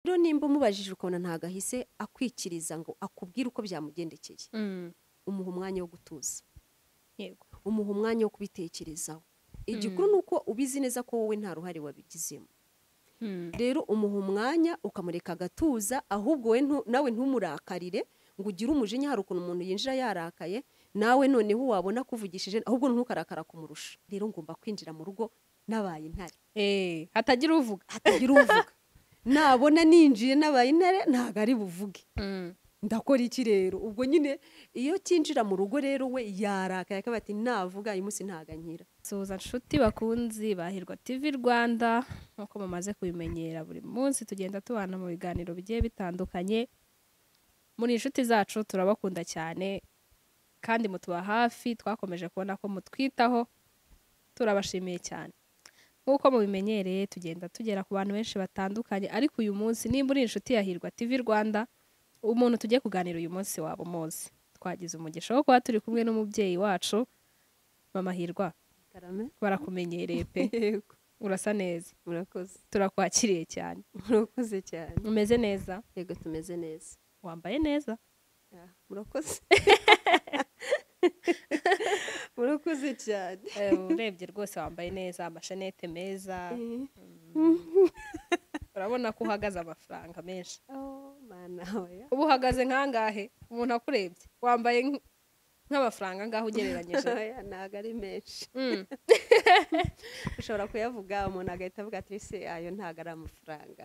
Rero nimba umubajije ukabona ntago ahise akwikiriza ngo akubwire uko byamugendekeye, umuha umwanya wo gutuza. Yego. Umuha umwanya wo kubitekerezaho. Igikuru ni uko ubizi neza ko wowe nta ruhare wabigizemo. Rero umuha umwanya ukamureka agatuza, ahubwo we nawe ntumurakarire ngo ugire umujinya. Hari ukuntu umuntu yinjira yarakaye, nawe noneho wabona kuvugishije, ahubwo ntukarakara kumurusha. Rero ngomba kwinjira mu rugo nabaye intare. Hatagira uvuga. Hatagira uvuga. Nabona ninjiye nabaye intare ntago ari buvuge. Ndakora iki rero? Ubwo nyine iyo kinjira mu rugo rero we yarakaye akaba ati navuga uyu munsi ntago ankira. Suhuza nshuti bakunzi ba Hirwa TV Rwanda, nkuko mumaze kubimenyera buri munsi tugenda tubana mu biganiro bigiye bitandukanye. Muri inshuti zacu turabakunda cyane kandi mutuba hafi, twakomeje kubona ko mutwitaho, turabashimiye cyane. Nkuko mubimenyereye tugenda tugera ku bantu benshi batandukanye, ariko uyu munsi nimba uri inshuti ya Hirwa TV Rwanda, umuntu tugiye kuganira uyu munsi waba umuzi. Twagize umugisha wo kuba turi kumwe n'umubyeyi wacu Mama Hirwa. Karame. Barakumenyereye pe. Yego. Urasa neza. Murakoze. Turakwakiriye cyane. Murakoze cyane. Umeze neza? Yego, tumeze neza. Wambaye neza? Murakoze. Murakoze cyane. Urebye rwose wambaye neza, amashenete meza. Urabona ko uhagaze amafaranga menshi. Ubu uhagaze nkangahe? Umuntu akurebye wambaye nk'amafaranga ngaho ugereranyije. Ntago ari menshi. Ushobora kuyavuga umuntu agahita avuga ati se ayo ntago ari amafaranga.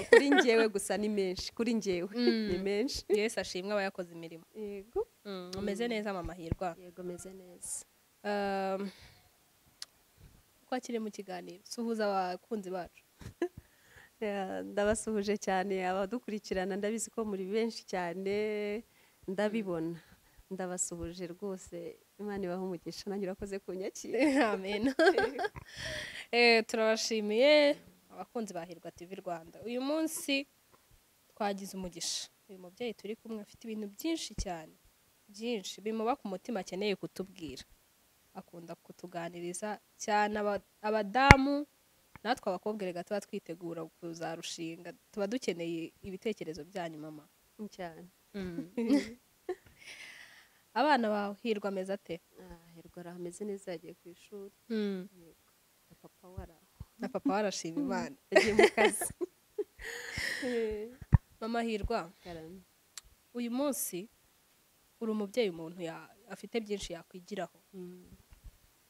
Kuri njyewe gusa ni menshi, kuri njyewe ni menshi. Yesu ashimwe aba yakoze imirimo. Yego. Umeze neza Mama Hirwa? Yego, meze neza. Kwakire mu kiganiro, suhuza abakunzi bacu. Ndabasuhuje cyane abadukurikirana, ndabizi ko muri benshi cyane, ndabibona. Ndabasuhuje rwose, Imana ibahe umugisha, nanjye urakoze kunyakira. Amen. Turabashimiye abakunzi ba Hirwa TV Rwanda. Uyu munsi twagize umugisha. Uyu mubyeyi turi kumwe afite ibintu byinshi cyane, byinshi bimuba ku mutima akeneye kutubwira. Akunda kutuganiriza cyane abadamu, natwe abakobwa rega tuba twitegura kuzarushinga, tuba dukeneye ibitekerezo byanyu mama. Cyane. Abana bawe Hirwa ameze ate? Hirwa ameze neza, yagiye ku ishuri. Na papa waraho. Na papa warashima Imana. Yagiye mu kazi. Mama Hirwa, uyu munsi uri umubyeyi umuntu afite byinshi yakwigiraho.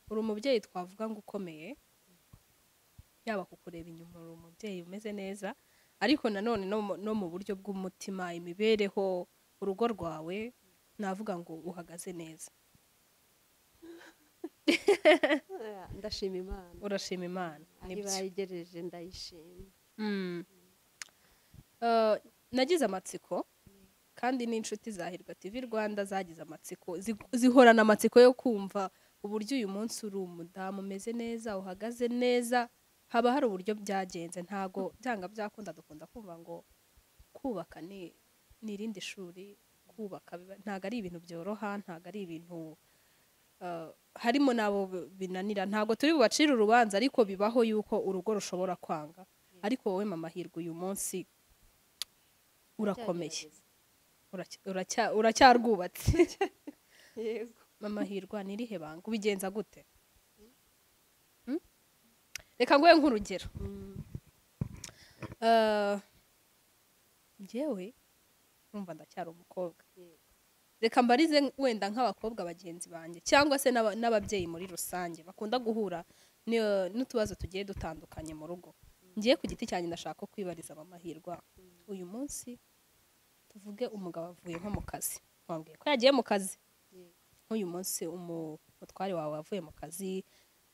Uri umubyeyi twavuga ngo ukomeye, yaba kukureba inyuma uri umubyeyi umeze neza, ariko nanone no mu buryo bw'umutima, imibereho, urugo rwawe navuga ngo uhagaze neza. Ndashima Imana. Urashima Imana. Niba yayigereje ndayishima. Nagize amatsiko kandi n'inshuti za Hirwa TV Rwanda zagize amatsiko, zihorana amatsiko yo kumva uburyo uyu munsi uri umudamu umeze neza, uhagaze neza. Haba hari uburyo byagenze, ntago byanga byakunda dukunda kumva ngo kubaka ni irindi shuri, kubaka ntago ari ibintu byoroha, ntago ari ibintu harimo nabo binanira, ntago turi bubacire urubanza, ariko bibaho yuko urugo rushobora kwanga. Ariko wowe Mama Hirwa uyu munsi urakomeye, uracyarwubatse. Yego. Mama Hirwa, nirihe banga ubigenza gute? Reka nguhe nk'urugero. Njyewe numva ndacyari umukobwa. Reka mbarize wenda nk'abakobwa bagenzi banjye cyangwa se n'ababyeyi muri rusange bakunda guhura n'utubazo tugiye dutandukanye mu rugo. Ngiye ku giti cyanjye ndashaka kwibariza Mama Hirwa. Uyu munsi tuvuge umugabo avuye nko mu kazi, wambwiye ko yagiye mu kazi. Nk'uyu munsi umutware wawe avuye mu kazi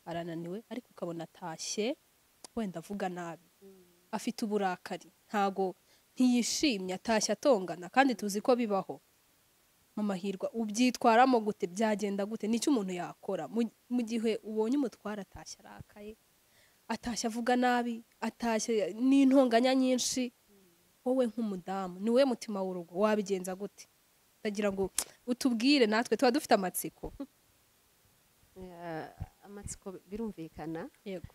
arananiwe, ariko ukabona atashye wenda avuga nabi, afite uburakari, ntago ntiyishimye, atashye atongana, kandi tuzi ko bibaho. Mama Hirwa, ubyitwaramo gute? Byagenda gute? Nicyo umuntu yakora mu gihe ubonye umutware atashye arakaye, atashye avuga nabi, atashye n'intonganya nyinshi? Wowe nk'umudamu ni we mutima w'urugo, wabigenza gute? Ndagira ngo utubwire, natwe tuba dufite amatsiko. Amatsiko birumvikana. Yego.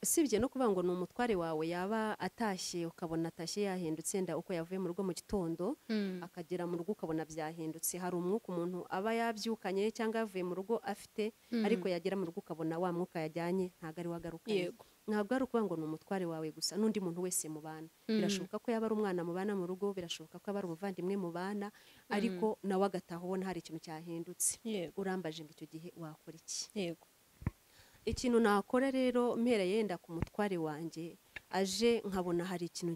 Usibye no kuvuga ngo ni umutware wawe, yaba atashye ukabona atashye yahindutse, nda uko yavuye mu rugo mu gitondo akagera mu rugo ukabona byahindutse. Hari umwuka umuntu aba yabyukanye cyangwa yavuye mu rugo afite, ariko yagera mu rugo ukabona wa mwuka yajyanye ntabwo ari wagarukanye. Ntabwo ari ukuvuga ngo ni umutware wawe gusa, n'undi muntu wese mubana. Birashoboka ko yaba ari umwana mubana mu rugo, birashoboka ko yaba ari umuvandimwe mubana, ariko nawe agataha ubona hari ikintu cyahindutse. Urambaje ngo icyo gihe wakora iki? Yego. Ikintu nakora rero, mpera yenda ku mutware wanjye aje nkabona hari ikintu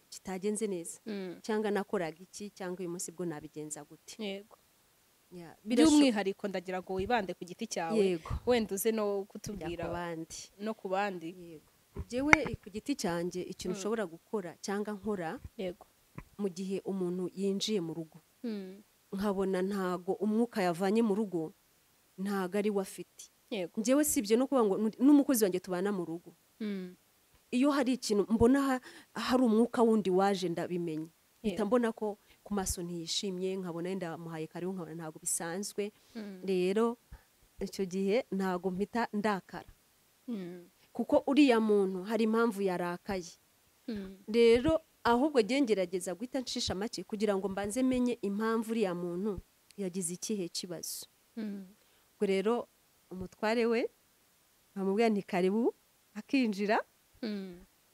kitagenze neza, cyangwa nakoraga iki, cyangwa uyu munsi bwo nabigenza gute. Yego. By'umwihariko ndagira ngo wibande ku giti cyawe, wenda uze no kutubwira no ku bandi. Yego. Jewe ku giti cyanjye ikintu ushobora gukora cyangwa nkora, yego, mu gihe umuntu yinjiye mu rugo nkabona ntago umwuka yavanye mu rugo ntago ari we afite. Njyewe sibye no kuvuga ngo n'umukozi wanjye tubana mu rugo, iyo hari ikintu mbona hari umwuka wundi waje ndabimenya, mpita mbona ko ku maso ntiyishimye, nkabona yenda muhaye karibu, nkabona ntago bisanzwe. Rero icyo gihe ntago mpita ndakara, kuko uriya muntu hari impamvu yarakaye. Rero ahubwo ngerageza guhita nshisha make kugira ngo mbanze menye impamvu uriya muntu yagize ikihe kibazo. Ubwo rero umutware we nkamubwira nti karibu, akinjira,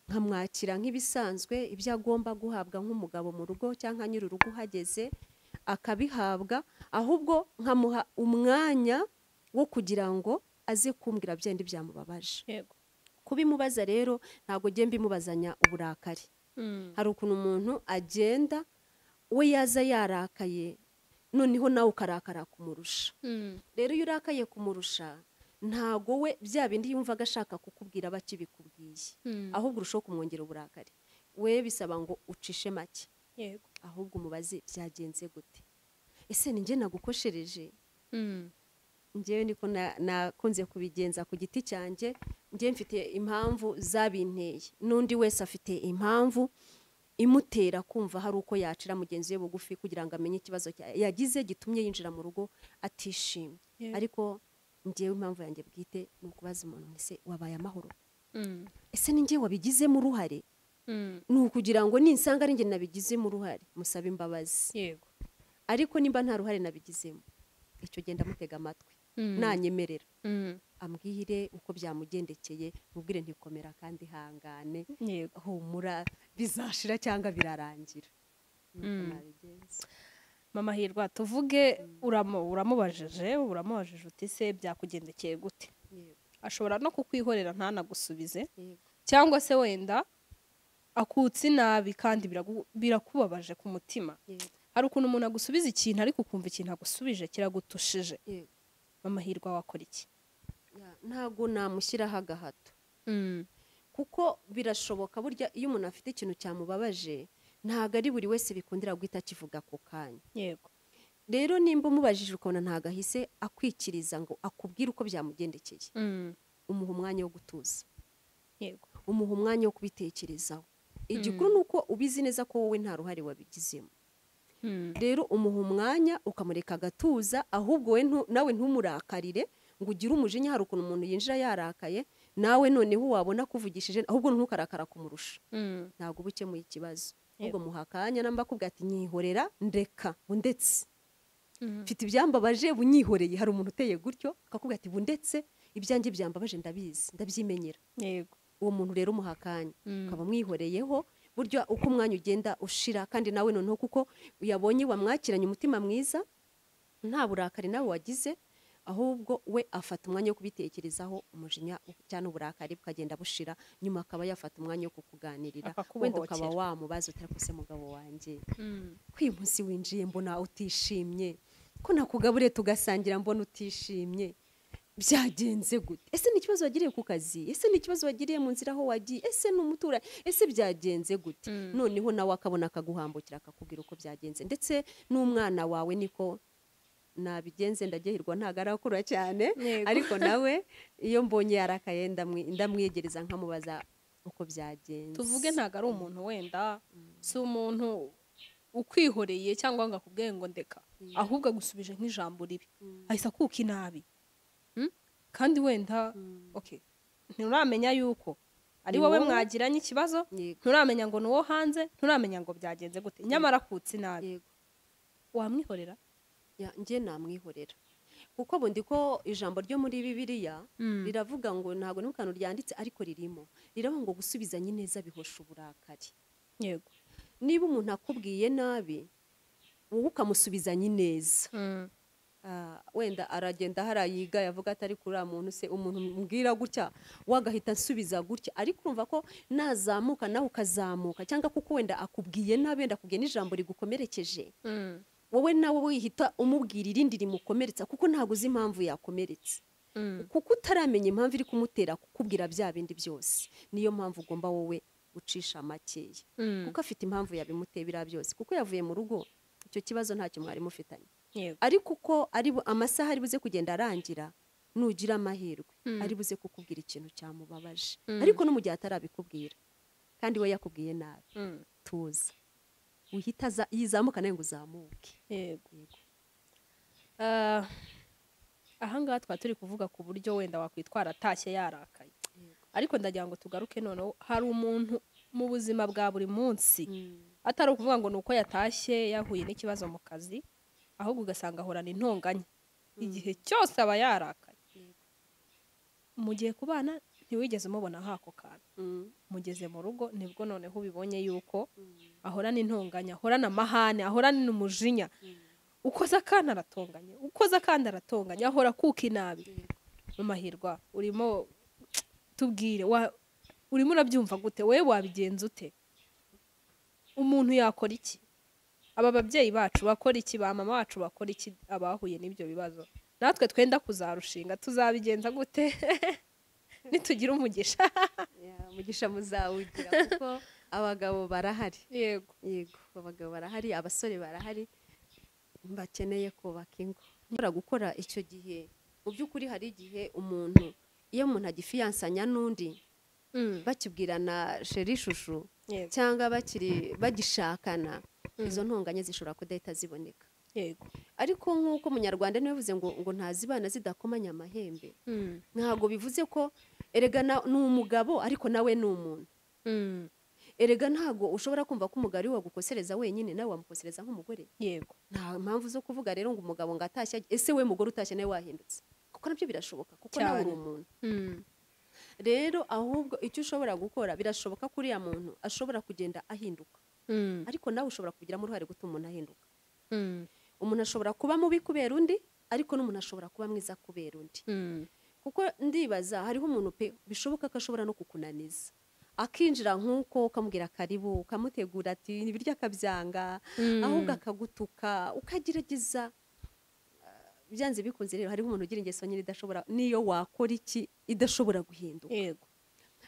nkamwakira nk'ibisanzwe, ibyo agomba guhabwa nk'umugabo mu rugo cyangwa nyiri urugo uhageze akabihabwa, ahubwo nkamuha umwanya wo kugira ngo aze kumbwira byandi byamubabaje. Kubimubaza rero ntabwo ngiye mbimubazanya uburakari. Hari ukuntu umuntu agenda we yaza yarakaye, noneho nawe ukarakara kumurusha. Rero iyo urakaye kumurusha ntago we bya bindi yumvaga ashaka kukubwira bakibikubwiye, ahubwo urushaho kumwongera uburakari. We bisaba ngo ucishe make. Yego. Ahubwo umubaze byagenze gute, ese ni njye nagukoshereje? Njyewe niko nakunze kubigenza ku giti cyanjye. Njye mfite impamvu zabinteye, n'undi wese afite impamvu imutera kumva hari uko yacira mugenzi we bugufi kugira ngo amenye ikibazo yagize gitumye yinjira mu rugo atishimye. Ariko njyewe impamvu yanjye bwite ni ukubaza umuntu ese wabaye amahoro? Ese ni njye wabigizemo uruhare? Ni ukugira ngo ninsanga ari njye nabigizemo uruhare musabe imbabazi. Yego. Ariko nimba nta ruhare nabigizemo, icyo genda mutega amatwi, nanyemerera ambwire uko byamugendekeye, mubwire ntikomera kandi hangane, humura bizashira cyangwa birarangira. Mama Hirwa, tuvuge uramubajije uti se byakugendekeye gute? Ashobora no kukwihorera ntanagusubize, cyangwa se wenda akutse nabi kandi birakubabaje ku mutima. Hari ukuntu umuntu agusubiza ikintu ariko ukumva ikintu agusubije kiragutushije. Mama Hirwa wakora iki? Ntago namushyiraho agahato, kuko birashoboka burya iyo umuntu afite ikintu cyamubabaje ntago ari buri wese bikundira guhita akivuga ako kanya. Yego. Rero nimba umubajije ukabona ntago ahise akwikiriza ngo akubwire uko byamugendekeye, umuha umwanya wo gutuza. Yego. Umuha umwanya wo kubitekerezaho. Igikuru ni uko ubizi neza ko wowe nta ruhare wabigizemo. Rero umuha umwanya ukamureka agatuza, ahubwo we nawe ntumurakarire ngo ugire umujinya. Hari ukuntu umuntu yinjira yarakaye, nawe noneho wabona kuvugishije ahubwo ntukarakara kumurusha, ntabwo uba ukemuye ikibazo. Ahubwo muha akanya, namba akubwira ati nyihorera, ndeka bundetse, mfite ibyambabaje bunyihoreye. Hari umuntu uteye gutyo akakubwira ati bundetse, ibyanjye byambabaje ndabizi, ndabyimenyera. Yego. Uwo muntu rero umuha akanya ukaba umwihoreyeho, buryo uko umwanya ugenda ushira, kandi nawe noneho kuko yabonye wamwakiranye umutima mwiza, nta burakari nawe wagize, ahubwo we afata umwanya wo kubitekerezaho, umujinya cyane uburakari bukagenda bushira, nyuma akaba yafata umwanya wo kukuganirira, wenda ukaba wamubaza utarakuse mugabo wanjye, ko uyu munsi winjiye mbona utishimye, ko nakugabure tugasangira mbona utishimye, byagenze gute? Ese ni ikibazo wagiriye ku kazi? Ese ni ikibazo wagiriye mu nzira aho wagiye? Ese ni umutura? Ese byagenze gute? Noneho nawe akabona akaguhambukira akakubwira uko byagenze. Ndetse n'umwana wawe niko nabigenze, ndagehirwa ntago arakura cyane, ariko nawe iyo mbonye yarakaye ndamwiyegereza nkamubaza uko byagenze. Tuvuge ntago ari umuntu wenda si umuntu ukwihoreye cyangwa ngo akubwiye ngo ndeka, ahubwo agusubije nk'ijambo ribi, ahise akuka inabi. Kandi wenda okay, Nturamenya yuko ari wowe mwagiranye ikibazo, nturamenya ngo ni uwo hanze, nturamenya ngo byagenze gute, nyamara akutse nabi. Wamwihorera? Njye namwihorera, kuko bundi ko ijambo ryo muri Bibiliya riravuga ngo, ntabwo ni mukano ryanditse ariko ririmo, riravuga ngo gusubizanya ineza bihosha uburakari. Yego. Niba umuntu akubwiye nabi wowe ukamusubizanya ineza, wenda aragenda harayiga yavuga atari kuri muntu se umuntu mbwira gutya wagahita nsubiza gutya, ariko urumva ko nazamuka nawe ukazamuka, cyangwa kuko wenda akubwiye nabi, wenda akubwiye n'ijambo rigukomerekeje, wowe nawe wihita umubwira irindi rimukomeretsa, kuko ntabwo uzi impamvu yakomeretse, kuko utaramenya impamvu iri kumutera kukubwira bya bindi byose. Niyo mpamvu ugomba wowe gucisha makeya, kuko afite impamvu yabimuteye biriya byose, kuko yavuye mu rugo icyo kibazo ntacyo mwari mufitanye. Ariko uko ari amasaha ari buze kugenda arangira, nugira amahirwe ari buze kukubwira ikintu cyamubabaje, ariko no mu gihe atarabikubwira kandi we yakubwiye nabi, tuza uhita yizamuka nawe ngo uzamuke. Yego. Ahangaha twa turi kuvuga ku buryo wenda wakwitwara atashye yarakaye, ariko ndagira ngo tugaruke noneho, hari umuntu mu buzima bwa buri munsi atari ukuvuga ngo nuko yatashye yahuye n'ikibazo mu kazi, ahubwo ugasanga ahorana intonganya igihe cyose aba yarakaye. Mu gihe kubana ntiwigeze umubona hako kantu, mugeze mu rugo nibwo noneho ubibonye yuko ahorana intonganya, ahorana amahane, ahorana umujinya, ukoza akana aratonganye, ukoza akandi aratonganye, ahora kuka inabi. Mu mahirwa urimo tubwire, urimo urabyumva gute? Wowe wabigenza ute? Umuntu yakora iki? Aba babyeyi bacu bakora iki? Ba mama bacu bakora iki abahuye n'ibyo bibazo? Natwe twenda kuzarushinga tuzabigenza gute nitugira umugisha? Umugisha muzawugira, kuko abagabo barahari. Yego. Yego, abagabo barahari, abasore barahari bakeneye kubaka ingo. Nshobora gukora icyo gihe. Mu by'ukuri hari igihe umuntu, iyo umuntu agifiyansanya n'undi, bakibwirana sheri shushu, cyangwa bakiri bagishakana, izo ntonganya zishobora kudahita ziboneka. Yego. Ariko nk'uko Umunyarwanda niwe yavuze ngo ntazibana zidakomanya amahembe, ntabwo bivuze ko erega ni umugabo ariko nawe ni umuntu. Erega ntabwo ushobora kumva ko umugabo ari we wagukosereza wenyine, nawe wamukosereza nk'umugore. Yego. Nta mpamvu zo kuvuga rero ngo umugabo ngo atashye, ese we mugore utashye nawe wahindutse, kuko nabyo birashoboka, kuko nawe uri umuntu. Rero ahubwo icyo ushobora gukora, birashoboka ko uriya muntu ashobora kugenda ahinduka, ariko nawe ushobora kubigiramo uruhare gutuma umuntu ahinduka. Umuntu ashobora kuba mubi kubera undi, ariko n'umuntu ashobora kuba mwiza kubera undi. Kuko ndibaza hariho umuntu pe bishoboka ko ashobora no kukunaniza, akinjira nk'uko ukamubwira karibu, ukamutegura ati ibiryo akabyanga, ahubwo akagutuka, ukagerageza. Byanze bikunze rero hariho umuntu ugira ingeso nyine idashobora, niyo wakora iki idashobora guhinduka. Yego.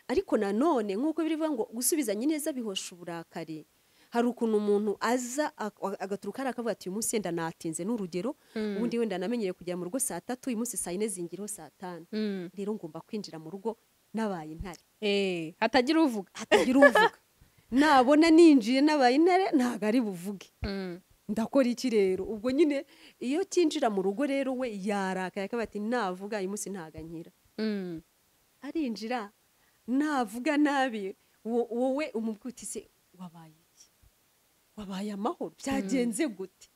Ariko nanone nk'uko birivuga ngo gusubizanya ineza bihosha uburakari, hari ukuntu umuntu aza agaturuka akavuga ati uyu munsi wenda natinze n'urugero, ubundi wenda namenyereye kugera mu rugo saa 3, uyu munsi saa 4 zingiraho saa 5, rero ngomba kwinjira mu rugo nabaye intare. Hatagira uvuga, hatagira uvuga. Nabona ninjiye nabaye intare ntago ari buvuge. Ndakora iki rero? Ubwo nyine iyo kinjira mu rugo rero we yarakaye akavuga ati navuga uyu munsi ntaga nkira. Arinjira navuga nabi, wowe umubwira se wabaye iki? Wabaye amahoro? Byagenze gute?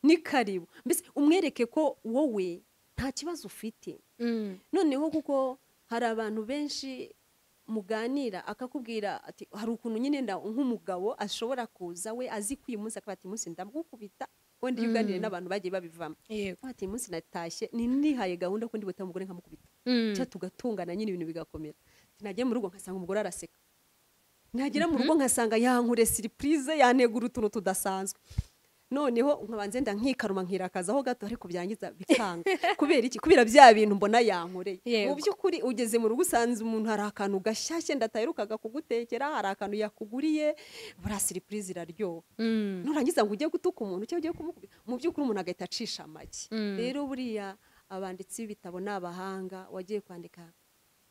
Ni karibu. Mbese umwereke ko wowe nta kibazo ufite. Noneho kuko hari abantu benshi muganira akakubwira ati hari ukuntu nyine nk'umugabo ashobora kuza we azi ko uyu munsi akaba ati munsi ndamukubita, wenda iyo uganiriye n'abantu bagiye babivamo, ati munsi natashye nihaye gahunda ko ndi buta umugore nkamukubita, cyo tugatungana nyine ibintu bigakomera. Nagiye mu rugo nkasanga umugore araseka, nagera mu rugo nkasanga yankure surprise, yanegura utuntu tudasanzwe, noneho nkabanze nda nkikaruma nkirakazaho gato, ariko byangiza bikanga. Kubera iki? Kubera bya bintu mbona yankoreye. Mu by'ukuri ugeze mu rugo usanze umuntu hari akantu gashyashye ndataherukaga kugutekera, hari akantu yakuguriye, bura surprise iraryoha. Nurangiza ngo ujye gutuka umuntu cyangwa ugiye kumukubita, mu by'ukuri umuntu agahita acisha make. Rero buriya abanditsi b'ibitabo n'abahanga wagiye kwandika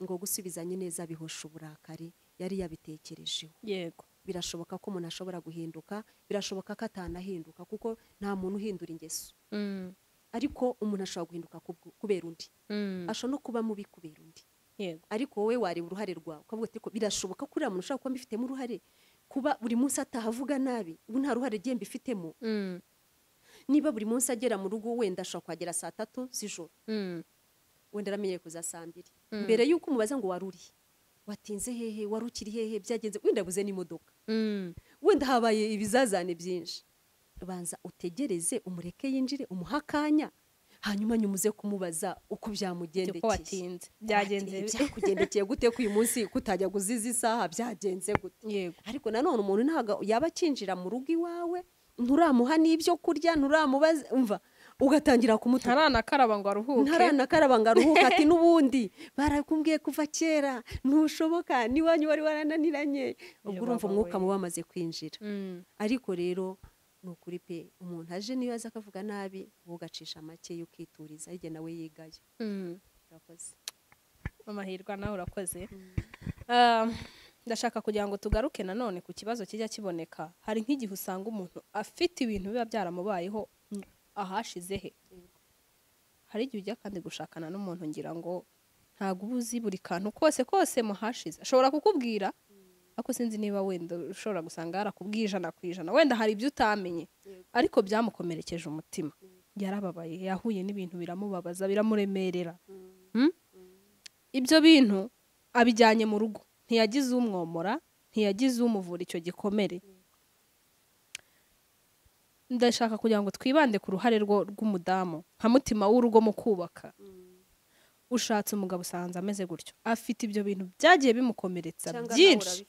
ngo gusubizanya neza bihosha uburakari, yari yabitekerejeho. Yego. Birashoboka ko umuntu ashobora guhinduka, birashoboka ko atanahinduka, kuko nta muntu uhindura ingeso. Ariko umuntu ashobora guhinduka kubera undi, ashobora no kuba mubi kubera undi. Yego. Ariko wowe wareba uruhare rwawe ukavuga uti birashoboka ko uriya muntu ushobora kuba mbifitemo uruhare, kuba buri munsi atahavuga nabi, ubu nta ruhare giye mbifitemo. Niba buri munsi agera mu rugo wenda ashobora kuhagera saa 3 z'ijoro, wenda aramenyereye kuza saa 2, mbere y'uko umubaza ngo wari uri watinze hehe, wari ukiri hehe, byagenze, wenda buze n'imodoka, wenda habaye ibizazane byinshi, banza utegereze umureke yinjire, umuha akanya, hanyuma nyumuze kumubaza uko byamugendekeye, byagenze byakugendekeye gute ko uyu munsi kutajya guziza isaha, byagenze gute. Yego. Ariko nanone umuntu ntago yaba akinjira mu rugo iwawe, nturamuha n'ibyo kurya, nturamubaza, umva ugatangira kumutuka, ntaranakaraba ngo aruhuke, ntaranakaraba ngo aruhuke, ati n'ubundi barakumbwiye kuva kera ntushoboka, n'iwanyu wari warananiranye, ubwo urumva umwuka mubi wamaze kwinjira. Ariko rero ni ukuri pe, umuntu aje niyo aza akavuga nabi, wowe ugacisha make ukituriza, hirya nawe yigayo. Urakoze amahirwe, nawe urakoze. Ndashaka kugira ngo tugaruke nanone ku kibazo kijya kiboneka. Hari nk'igihe usanga umuntu afite ibintu biba byaramubayeho ahashize he. Hari igihe ujya kandi gushakana n'umuntu ngira ngo ntago ubuzi buri kantu kose kose muhashize, ashobora kukubwira ariko sinzi niba wenda ushobora gusanga yarakubwiye 100%, wenda hari ibyo utamenye ariko byamukomerekeje umutima, yarababaye, yahuye n'ibintu biramubabaza, biramuremerera. Ibyo bintu abijyanye mu rugo, ntiyagize umwomora, ntiyagize umuvura icyo gikomere. Ndashaka kugira ngo twibande ku ruhare rw'umudamu nka mutima w'urugo mu kubaka. Ushatse umugabo usanze ameze gutyo, afite ibyo bintu byagiye bimukomeretsa byinshi,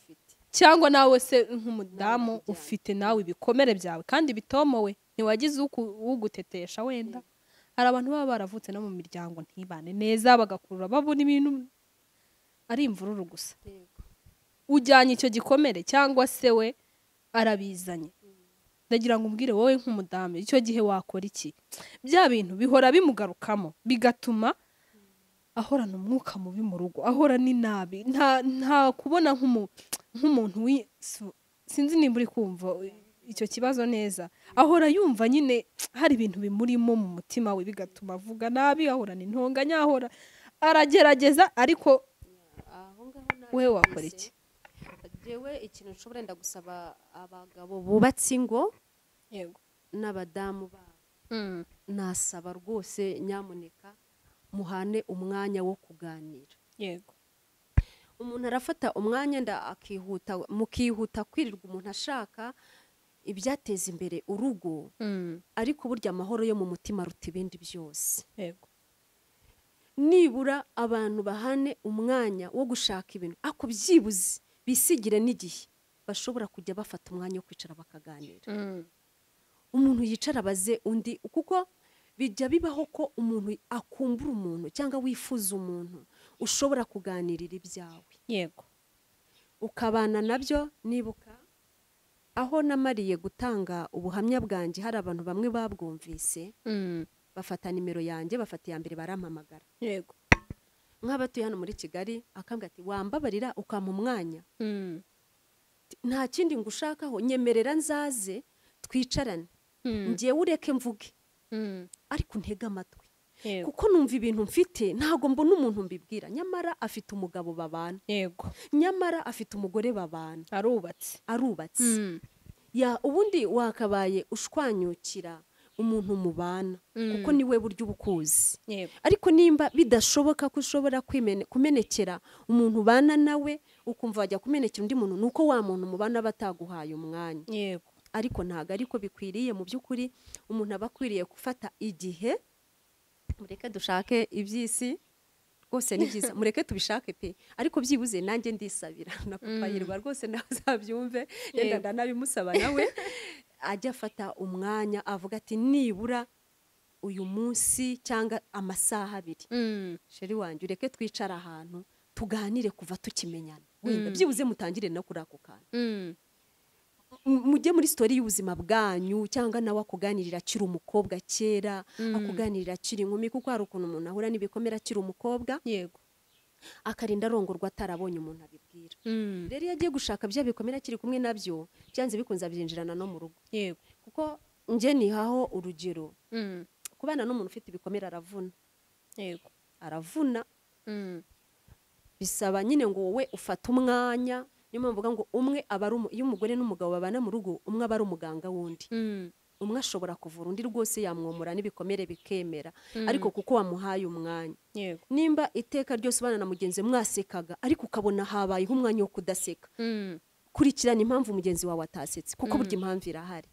cyangwa nawe se nk'umudamu ufite nawe ibikomere byawe kandi bitomowe, ntiwagize ugutetesha. Wenda hari abantu baba baravutse no mu miryango ntibane neza, bagakurura babona ibintu ari imvururu gusa. Ujyanye icyo gikomere cyangwa se we arabizanye, ndagira ngo umbwire wowe nk'umudamu icyo gihe wakora iki? Bya bintu bihora bimugarukamo, bigatuma ahorana umwuka mubi mu rugo, ahora ni nabi, nta kubona nk'umuntu sinzi nimba uri kumva icyo kibazo neza, ahora yumva nyine hari ibintu bimurimo mu mutima we, bigatuma avuga nabi, ahorana intonganya, ahora aragerageza. Ariko wewe wakora iki? Jewe ikintu nshobora ndagusaba abagabo bubatse ingo, yego, n'abadamu babo, nasaba rwose nyamuneka muhane umwanya wo kuganira. Yego. Umuntu arafata umwanya nda akihuta, mukihuta kwirirwa umuntu ashaka ibyateza imbere urugo, ariko burya amahoro yo mu mutima aruta ibindi byose. Yego. Nibura abantu bahane umwanya wo gushaka ibintu, ako byibuze bisigire n'igihe bashobora kujya bafata umwanya wo kwicara bakaganira. Umuntu yicara abaze undi, kuko bijya bibaho ko umuntu akumbura umuntu cyangwa wifuza umuntu ushobora kuganirira ibyawe. Yego. Ukabana nabyo. Nibuka aho namariye gutanga ubuhamya bwanjye, hari abantu bamwe babwumvise, bafata nimero yanjye, bafata iya mbere barampamagara. Yego. Nk'abatuye hano muri Kigali, akambwira ati wambabarira ukampa umwanya, nta kindi ngushakaho, nyemerera nzaze twicarane, ngewe ureke mvuge, ariko ntege amatwi, kuko numva ibintu mfite ntago mbona umuntu mbibwira. Nyamara afite umugabo babana, yego, nyamara afite umugore babana, arubatse, arubatse. Ya ubundi wakabaye ushwanyukira umuntu mubana, kuko niwe buryo ubukuzi. Ariko nimba bidashoboka ko ushobora kumenekera umuntu ubana nawe, ukumva wajya kumenekera undi muntu, nuko wa muntu mubana bataguhaye umwanya. Yego. Ariko ntago ariko bikwiriye. Mu by'ukuri umuntu aba akwiriye gufata igihe, mureke dushake iby'isi rwose ni byiza, mureke tubishake pe, ariko byibuze nanjye ndisabira na papa Hirwa rwose nawe azabyumve, yenda ndanabimusaba nawe ajya afata umwanya avuga ati nibura uyu munsi cyangwa amasaha 2, sheri wanjye ureke twicara ahantu tuganire kuva tukimenyana, wenda byibuze mutangire no kuri ako kantu, mujye muri story y'ubuzima bwanyu, cyangwa nawe akuganirira akiri umukobwa kera, akuganirira akiri inkumi, kuko hari ukuntu umuntu ahura n'ibikomere akiri umukobwa, yego, akarinda arongorwa atarabonye umuntu abibwira. Rero iyo agiye gushaka bya bikomere akiri kumwe nabyo, byanze bikunze abyinjirana no mu rugo. Yego. Kuko nje nihaho urugero, kubana n'umuntu ufite ibikomere aravuna. Yego. Aravuna. Bisaba nyine ngo wowe ufate umwanya. Niyo mpamvu mvuga ngo umwe aba ari iyo umugore n'umugabo babana mu rugo, umwe aba ari umuganga w'undi. Umwe ashobora kuvura undi rwose, yamwomora n'ibikomere bikemera, ariko kuko wamuhaye umwanya. Nimba iteka ryose ubana na mugenzi mwasekaga, ariko ukabona habayeho umwanya wo kudaseka, kurikirana impamvu mugenzi wawe atasetse, kuko burya impamvu irahari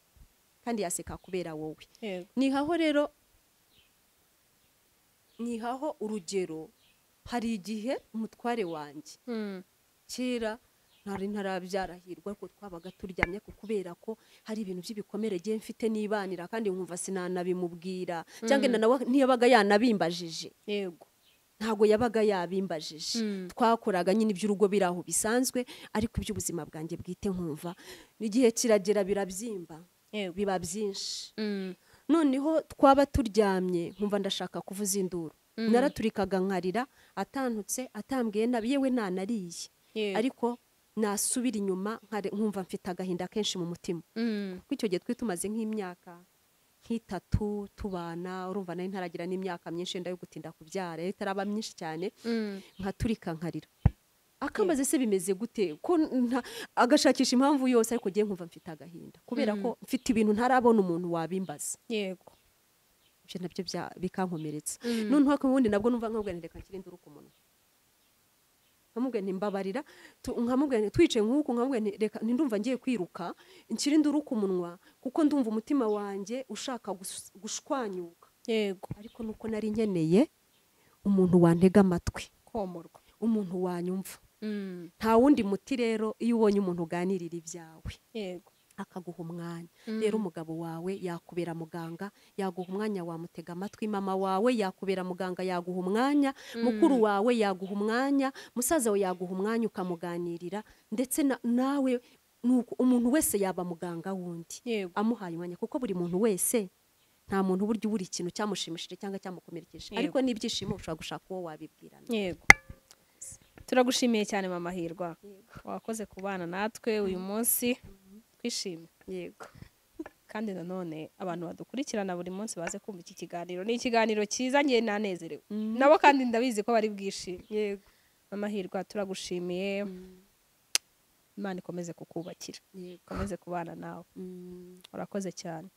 kandi yaseka kubera wowe. Nihaho rero, nihaho urugero, hari igihe umutware wanjye kera ntari ntarabyarahirwa, ariko twabaga turyamye kubera ko hari ibintu by'ibikomere giye mfite nibanira, kandi nkumva sinanabimubwira, cyangwa nawe ntiyabaga yanabimbajije. Yego. Ntago yabaga yabimbajije. Twakoraga nyine iby'urugo biraho bisanzwe, ariko iby'ubuzima bwanjye bwite nkumva n'igihe kiragera birabyimba, biba byinshi. Noneho twaba turyamye nkumva ndashaka kuvuza induru, naraturikaga nkarira, atantutse, atambwiye nabi, yewe nanariye, ariko nasubira inyuma nkumva mfite agahinda kenshi mu mutima. Kuko icyo gihe twe tumaze nk'imyaka nk'itatu tubana, urumva nari ntaragira n'imyaka myinshi yenda yo gutinda kubyara, itaraba myinshi cyane, nkaturika nkarira. Akambaze se bimeze gute, ko agashakisha impamvu yose, ariko giye nkumva mfite agahinda kubera ko mfite ibintu ntarabona umuntu wabimbaza. Yego. Ibyo nabyo bikankomeretsa. Noneho ubundi nabwo numva nkabwira reka nshyire induru ku munwa, nkamubwira nti mbabarira, nkamubwira nti twicaye nk'uku, nkamubwira nti reka ndumva ngiye kwiruka nshyire induru ku munwa, kuko ndumva umutima wanjye ushaka gushwanyuka. Yego. Ariko nuko nari nkeneye umuntu wantega amatwi, komorwa, umuntu wanyumva. Nta wundi muti rero iyo ubonye umuntu uganirira ibyawe. Yego. Akaguha umwanya. Rero umugabo wawe yakubera muganga, yaguha umwanya wamutega amatwi, mama wawe yakubera muganga yaguha umwanya, mukuru wawe yaguha umwanya, musaza wawe yaguha umwanya ukamuganirira, ndetse nawe umuntu wese yaba muganga wundi amuhaye umwanya, kuko buri muntu wese nta muntu burya ubura ikintu cyamushimishije cyangwa cyamukomerekeje, ariko n'ibyishimo ushobora gushaka uwo wabibwirana. Yego. Turagushimiye cyane Mama Hirwa, wakoze kubana natwe uyu munsi, twishimye. Yego. Kandi nanone abantu badukurikirana buri munsi baze kumva iki kiganiro, ni ikiganiro cyiza, ngiye nanezerewe nabo kandi ndabizi ko bari bwishime. Yego. Mama Hirwa turagushimiye, Imana ikomeze kukubakira, ikomeze kubana nawe. Urakoze cyane.